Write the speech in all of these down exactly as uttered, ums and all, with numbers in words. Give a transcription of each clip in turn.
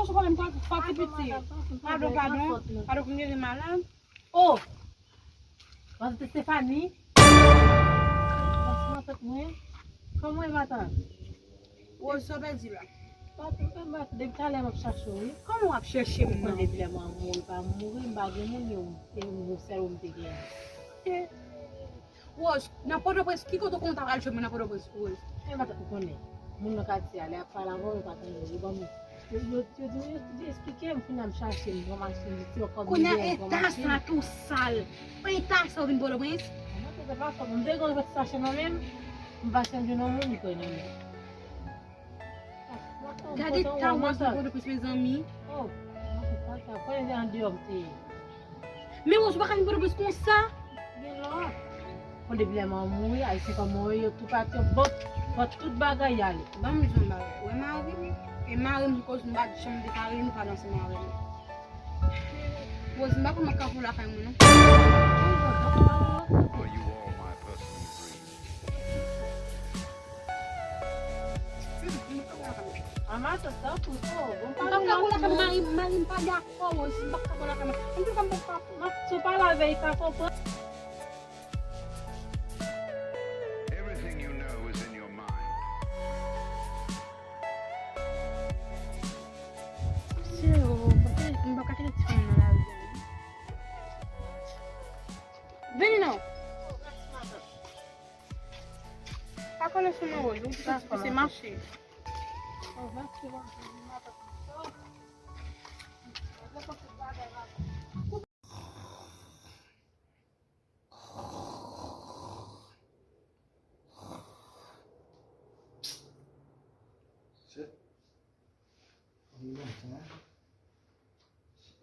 Pwoblèm pa, pa ti piti. Padon, padon. Padon, pou m gen malad. Oh! Matant Stephanie? Matant mwen? Kòman w ye, matant? Woz, sa w pèdi la? Matant, depi talè m ap chache w, wi. Kòman w ap chèche m nan? Depi lè mwen mouri, pa mouri, m pa gen moun, e w, e w sèl ou m te gen. Woz, nan Pòtoprens, ki kote w konn ta pral jwenn mwen nan Pòtoprens, Woz? E matant, ou konnen. Moun nan katye a, lè y ap pale avè w, yo pa tande w. Yo ban m, yo, yo, yo di, yo di, eksplike m, kounye a m chache, m pran machin, m di, ti yo kòb m gen, m pran machin. Kounye a eta sa tou sal. Eta sa w vin Pòtoprens? Matant, se pa fòt mwen. M te gen yon lòt sachè nan men m, m pase m jwenn yon moun, li pran nan men m. Gade eta Woz vin Pòtoprens, mezanmi. Oh, matant, pa ta, konnen se andeyò m te ye. Men Woz, ou pa ka vin Pòtoprens konsa. Gen lòt. Bon, depi lè manman mouri, Ayisyen kòman yo ye, yo tou pati, yo vant, vant tout bagay, y ale. Ban m di w yon bagay. Ou wè mari m? E mari m, koz m pa t janm te pare, nou pa t ansanm avè m. Woz, m pa konn m ap ka pou lakay mwen, non. Ama, sa, sa, pou, oh, bon, pa gen lòt moun. Mari, mari m pa dakò, Woz, m pa ka pou lakay mwen. M di w sa m pa ka pou. Si w pale avè l, li pa konprann. Everything you know is in your mind. Sero, kote m pa ka kite ti fanm nan lari a. Vini non. Pa kole sou mwen, Woz, ou di se mache. Shit. Konbyen lontan, hein?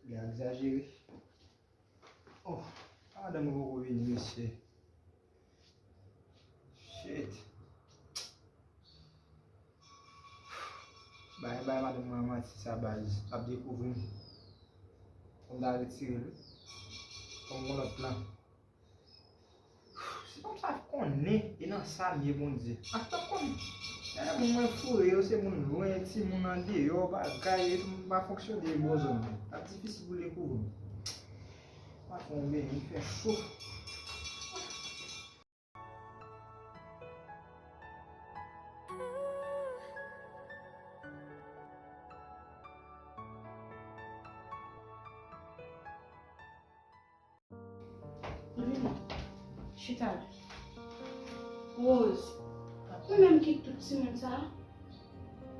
Li egzajere. Oh, madanm mwen poko vini, mesye. Shit. Bay, bay madanm mwen manti sa, baz. L ap dekouvri m. Fò m ta retire l, wi. Fò m gon lòt plan. Si fanm sa konnen, e nan sa m ye, Bondye. Ak tankou m, e moun mwen foure yo, se moun lwen, timoun andeyò, bagay, e m pa fonksyone bò zòn nan. L ap difisil pou l dekouvri m. Pa fè yon beny, li fè cho. Vini. Chita la. Rose, ou menm ki tout timoun sa a?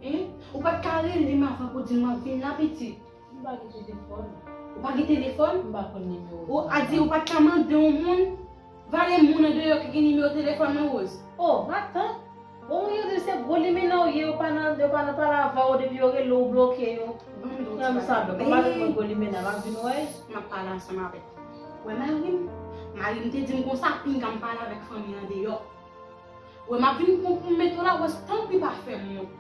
Hein? Ou pa t ka rele m avan pou di m w ap vin la, pitit? M pa gen telefòn. Ou pa gen telefòn? M pa konn nimewo. Ou a di ou pa t ka mande yon moun? Vale moun andeyò ki gen nimewo telefòn nan, Rose. Oh, matant. Bon, yo di se gwo limena w ye, yo pa nan, yo pa nan pale avè w, depi yo rele w, ou bloke yo. Ban m di w ti bagay. Kòman se mwen gwo limena, m ap vin wè. M ap pale ansanm avèk ou. Wè mari m, mari m te di m konsa, pinga m pale avèk fanmi andeyò. Wè m ap vin pou, pou m mete w la, Rose, tanpri pa fè m wont.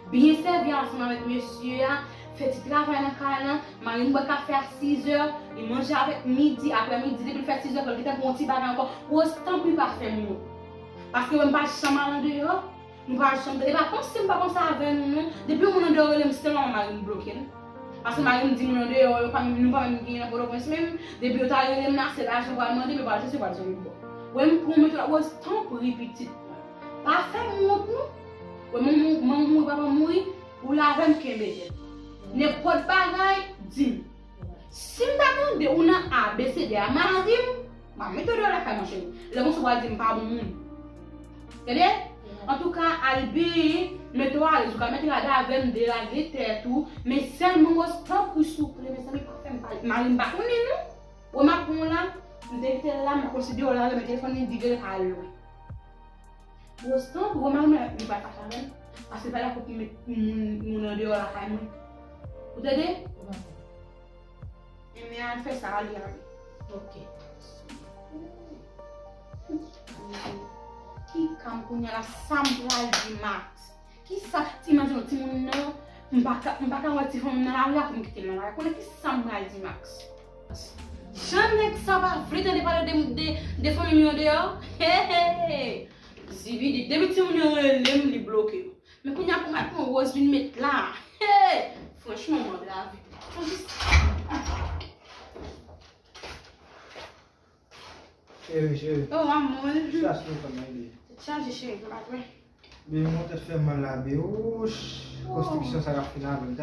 Byen sèvi ansanm avèk mesye a, fè ti travay nan kay lan, mari m bwè kafe a sizè, li manje avèk midi, aprè midi, depi l fè sizè, fò l gentan pran yon ti bagay ankò. Rose, tanpri pa fè m wont. Paske wè m pa janm al andeyò, nou pa janm, e pa panse m pa panse avè nou, non. Depi yon moun andeyò rele m, sèlman mari m bloke l. Paske mari m di moun andeyò, yo pa menm, nou pa menm gen nan Pòtoprens menm, depi yo ta rele m la, se lajan yo pral mande m, yo pral chèche, yo pral janm ba m. Wè m pran mete w la, Rose, tanpri pitit mwen. Pa fè m wont non. Wè manman, manman mouri, papa mouri, ou la avè m, kenbe tèt. Nenpòt bagay, di m. Si m ta tande ou nan A B C D a mari m, m ap mete w deyò lakay mwen, cheri. Lè konsa w a di m pa bon moun. Tande? Antouka, al byen, mete w alèz, ou ka mete rad avè m, delage tèt ou, men sèlman Rose, tanpri souple, mezanmi, pa fè m pale. Mari m pa konnen non. Wè m ap pran w la, m te kite l la, m konsidere w la, men telefòn li vire al lwen. Rose, tanpri, wè mari mwen, li pa fache avè m, paske l pa dakò pou m met moun, moun andeyò lakay mwen. Ou tande? Enben, al fè sa, ale, ale. Ok. Ki ka m kounye a la, sa m pral di Max? Kisa, ti imajine w, timoun nan, m pa ka, m pa ka wè ti fanm nan lari a pou m kite l nan lari a. Konnen kisa m pral di Max? Jan nèg sa pa vle tande pale de, de, de fanmi m yo deyò. Hey, hey, hey. Zibidi, depi timoun yo rele m, li bloke yo. Men kounye a pou m al pran Rose vin met la. Hey! Franchman, mwen, lavi. Cheri, cheri. Oh, amor. Sa se nou konn ede. Chaje, cheri, m pa kwè. Baby, mwen tèt fè mal la, baby. Wouch. Konstriksyon sa k ap fini avè m. Mwen,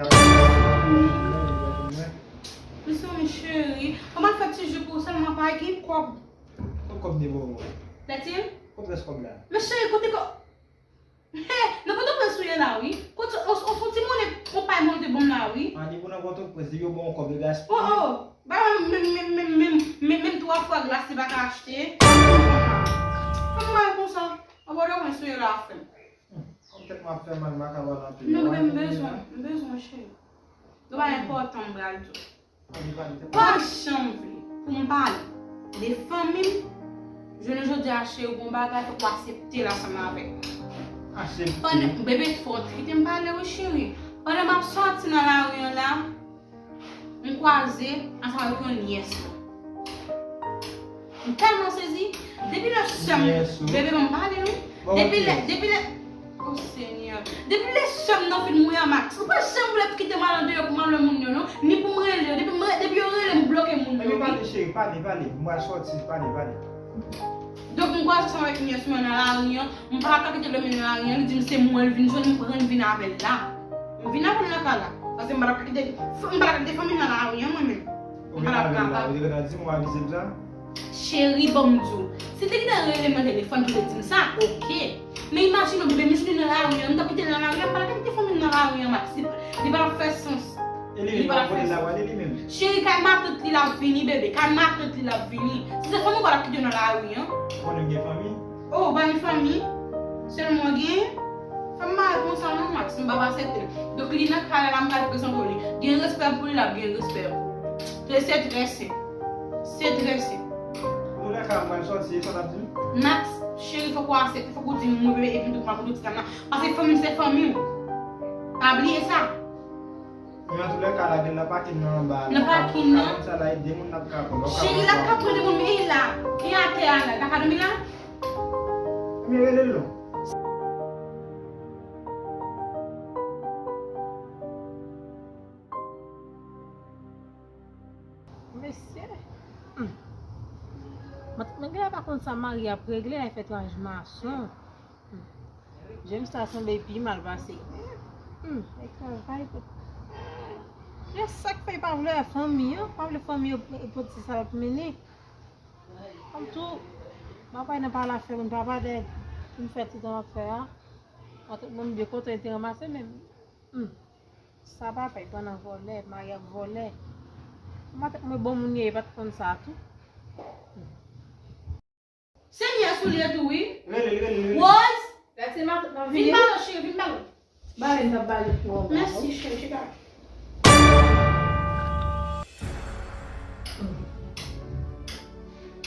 mwen, mwen. Mwen sou mwen, cheri. Kòman fè ti jou pou ou sèlman pa gen kòb? Kot kòb de bon mwen? Lètil? Kot rès kòb la? Men cheri, kote kòb? He, nan Pòtoprens ou ye la, wi. Kote, on, on, on ti monnen, on pay monnen te ban m la, wi. An, depi w nan Pòtoprens, depi yo ba w kòb, yo gaspiye. Oh, oh. Ba mwen menm, menm, menm, menm, menm, menm twa fwa glas li pa ka achte. Kòman w konsa? An Pòtoprens ou ye la, frè m. Hmm, kòm tèt mwen ap fè mal, m pa ka pale anpil. Non, men m bezwen, m bezwen, cheri. Yo pa enpòtan, m pral di w. Pa janm vle pou m pale de fanmi m. Jounen jodi a, cheri, gon bagay, fòk w aksepte l ansanm avèk mwen. Aksepte? Pandan, bebe, fò w kite m pale, wi, cheri. Pandan m ap sòti nan lari an la, m kwaze ansanm avèk yon nyès mwen. M tèlman sezi. Depi lè sè m, bebe, ban m pale, wi. Depi lè, depi lè, oh, Senyè. Depi lè sè m nan fin mouri a, Max, ou pa janm vle kite m al andeyò pou m al wè moun yo, non. Ni pou m rele yo. Depi m re-, depi yo rele m, bloke moun yo, wi. Pale, cheri, pale, pale. M pral sòti, pale, pale. Donk, m kwaze ansanm avèk nyès mwen nan lari an. M pa ka kite l nan lari an. Li di m se mwen l vin jwenn, m pran l vin avè l la. M vin avè l nan kay la. Paske m pa t ap kite, m pa t ap kite fanmi m nan lari an, mwen menm. Ou vin avè l la, ou te gentan di m, ou avize m sa? Cheri, ban m di w. Si te gentan rele m nan telefòn pou te di m sa, oke. Men imajine w, bebe, m jwenn li nan lari an, m t ap kite l nan lari an, m pa t ap kite fanmi m nan lari an, Max. Li, li pa t ap fè sans. E li menm, kote l ap prale li menm? Cheri, kay matant li l ap vini, bebe. Kay matant li l ap vini. Si se fanmi w, pa t ap kite w nan lari an. Ou konnen m gen fanmi? Oh, ou pa gen fanmi? Sèlman w gen? Fè m bagay konsa non, Max, m p ap aksepte l. Donk, li nan kay la, la, m pral prezante w li. Gen respè pou li, l ap gen respè pou ou. Se, se trè senp. Se trè senp. Bon, dakò, m pral sòti, e sa w t ap di m? Max, cheri, fòk ou aksepte, fòk ou di m wi, bebe, epi m tou pran pou tout sa m nan. Paske fanmi m se fanmi w. Pa bliye sa. Men antoulèka, lage l nan pakin nan anba a. Nan pakin nan? Sa la, e de moun n ap ka pran. Cheri, l ap ka pran de moun, men e la. E atè a la, l pa ka dòmi la? Men rele l non. Mesye. Hmm. Mwen, mwen genlè pa konn sa mari ap regle, lè fè twaj mason. Hmm. James ta sanble pi mal pase. Hmm. Li travay pou. Gen sa k fè l pa vle wè fanmi yo, pa vle fanmi yo pote sa l ap mennen. Kòm tou, m ap pale nan pale afè moun papa dèyè pou m fè tout sa m ap fè a. Mwen, mwen byen kontan li te ranmase, men, hmm. Sa papa, li pran nan vòlè, mari ak vòlè. Mwen, mwen bon moun ye, li pa t konn sa tou. Senyè sou li tou, wi. Rele l, rele l, rele l. Rose! Vin ba nou, cheri, vin ba nou. Ba li, m t ap ba li pou ou. Mèsi, cheri, chita.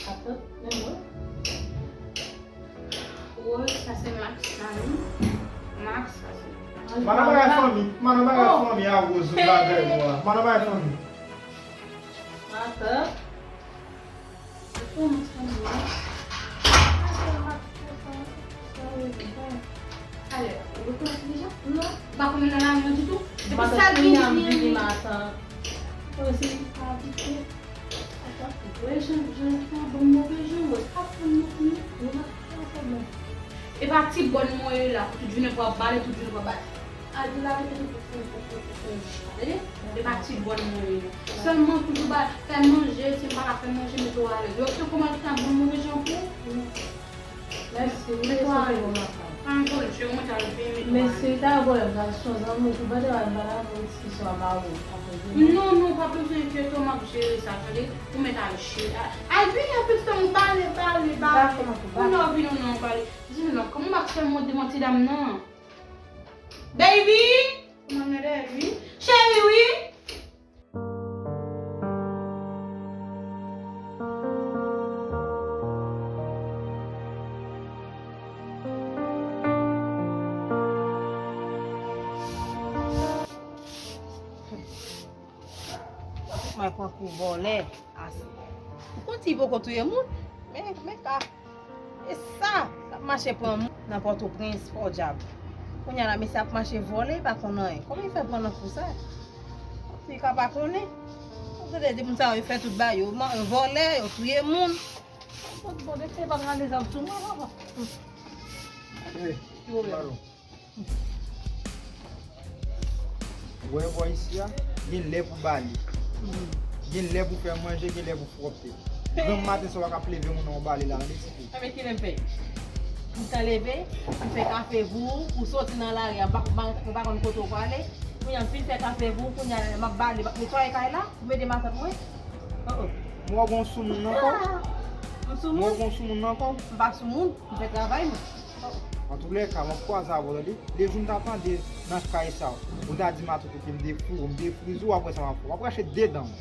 Atann, men mwen. Rose, sa se Max, mami. Max, sa se. Madan bagay fanmi, madan bagay fanmi a Rose, ou bagay ou a. Madan bagay fanmi. Madan. Ou konnen fanmi a. Max, sa, sa, sa, sa, ale, ou rekonèt li deja? Non. Ou pa konnen nan lari an ditou? Depi sa l vini, vini, vini. Madan. Ou konnen se li ki pa abitye. Ata, vre jan, jan ki pa bon move jan, wè, pa pran non pou nou, nou pa fè pwoblèm. E pa ti bòn mwen ye la, pou tout jounen pou ap bale, tout jounen pou ap bale. Al di laverite pou, pou, pou, pou, pou chita, tande? E pa ti bòn mwen ye la. Sèlman toujou ba, fè manje, si m pa ka fè manje, mete w alèz. Yo, se kòman ki ta bon move jan pou ou? Mèsi, mèsi pou matant. Pa gen pwoblèm, cheri, mwen ta al peye, mete w alèz. Mèsi, ta gen pwoblèm, sa se yon zanmi, ou pa te al ba la pou diskisyon a mari w. Non, non, pa bezwen enkyete w, m ap jere sa, tande? Ou mèt al jere. Al vini an pitit an, ou pale, pale, pale. Ou nan vini, ou nan pale. Di non, kòman m ap fè mwen devan ti dam nan? Baby! Kòman nan dèyè l, wi? Cheri, wi! Mwen pran kou vòlè. As-, ou konn di poko touye moun? Men, men ka. E sa, l ap mache pran moun nan Pòtoprens, fò dyab. Kounye a la, mesye ap mache vòlè, pa konn anyen. Kòman li fè pran nan kou sa? Li ka pa konnen. Ou tande di moun sa yo fè tout bagay, yo man-, yo vòlè, yo touye moun. Bon, bon, de se pa rale zam sou mwen, papa. Ey, ki pwoblèm? Balon. Ou wè bò isi a, gen lè pou bale. Gen lè pou fè manje, gen lè pou pwòpte. Granm maten sa w ap leve moun nan w bale la nan lespri. Sa men ki lè m fè? M ka leve, m fè kafe pou ou, ou soti nan lari a, m pa, m pa, m pa konn kote w prale. Kounye a m fin fè kafe pou ou, kounye a m ap bale, m ap netwaye kay la, ou mete matant mwen. Oh, oh. Mwen wè w gon soumoun nan kò w? Ah, m soumoun? Mwen wè w gon soumoun nan kò w? M pa soumoun, m fè travay mwen. Antoulèka, m ap kwaze avè w, tande. Lejou m ta tande nan kay sa, ou ta di matant ou ke m te foure w, m te frize w, apre sa m ap, m ap rache de dan w.